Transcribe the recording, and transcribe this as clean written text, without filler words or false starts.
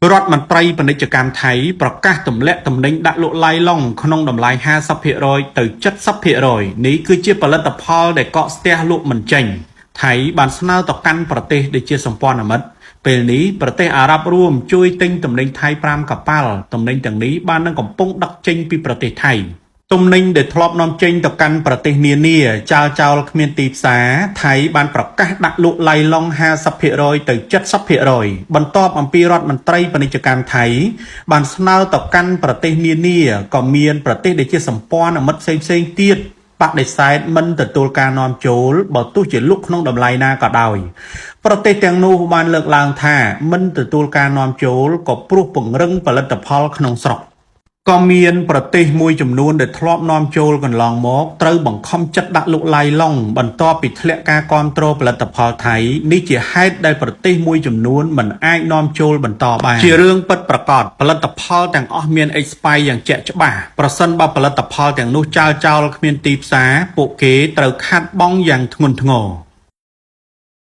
រដ្ឋមន្ត្រីពាណិជ្ជកម្មថៃប្រកាសទម្លាក់ទំនិញដាក់លក់ឡាយឡុងក្នុងតម្លៃ50%ទៅ70%នេះគឺជាផលិតផលដែលកកស្ទះលក់មិនចេញថៃបានស្នើទៅកាន់ប្រទេសដែលជាសម្ព័ន្ធមិត្តពេលនេះប្រទេសអារ៉ាប់រួមជួយទិញទំនិញថៃ5កប៉ាល់ទំនិញទាំងនេះបាននឹងកំពុងដឹកចេញពីប្រទេសថៃទំនិញដែលធ្លាប់នាំចេញទៅកាន់ប្រទេសនានាចោលចោលគ្មានទីផ្សារថៃបានប្រកាសដាក់លក់ឡៃឡុង50%ទៅ70%បន្ទាប់អំពីរដ្ឋមន្ត្រីពាណិជ្ជកម្មថៃបានស្នើទៅកាន់ប្រទេសនានាក៏មានប្រទេសដែលជាសម្ព័ន្ធមិត្តផ្សេងៗទៀតបដិសេធមិនទទួលការនាំចូលបើទោះជាលក់ក្នុងតម្លៃណាក៏ដោយប្រទេសទាំងនោះបានលើកឡើងថាមិនទទួលការនាំចូលក៏ព្រោះពង្រឹងផលិតផលក្នុងស្រុក ក៏មានប្រទេសមួយចំនួនដែលធ្លាប់នាំចូលកន្លងមកត្រូវបង្ខំចិត្តដាក់លក់ឡៃឡុងបន្ទាប់ពីធ្លាក់ការគាំទ្រផលិតផលថៃនេះជាហេតុដែលប្រទេសមួយចំនួនមិនអាចនាំចូលបន្តបានជារឿងពិតប្រាកដផលិតផលទាំងអស់មាន expire យ៉ាងជាក់ច្បាស់ប្រសិនបើផលិតផលទាំងនោះចោលចោលគ្មានទីផ្សារពួកគេត្រូវខាតបង់យ៉ាងធ្ងន់ធ្ងរ។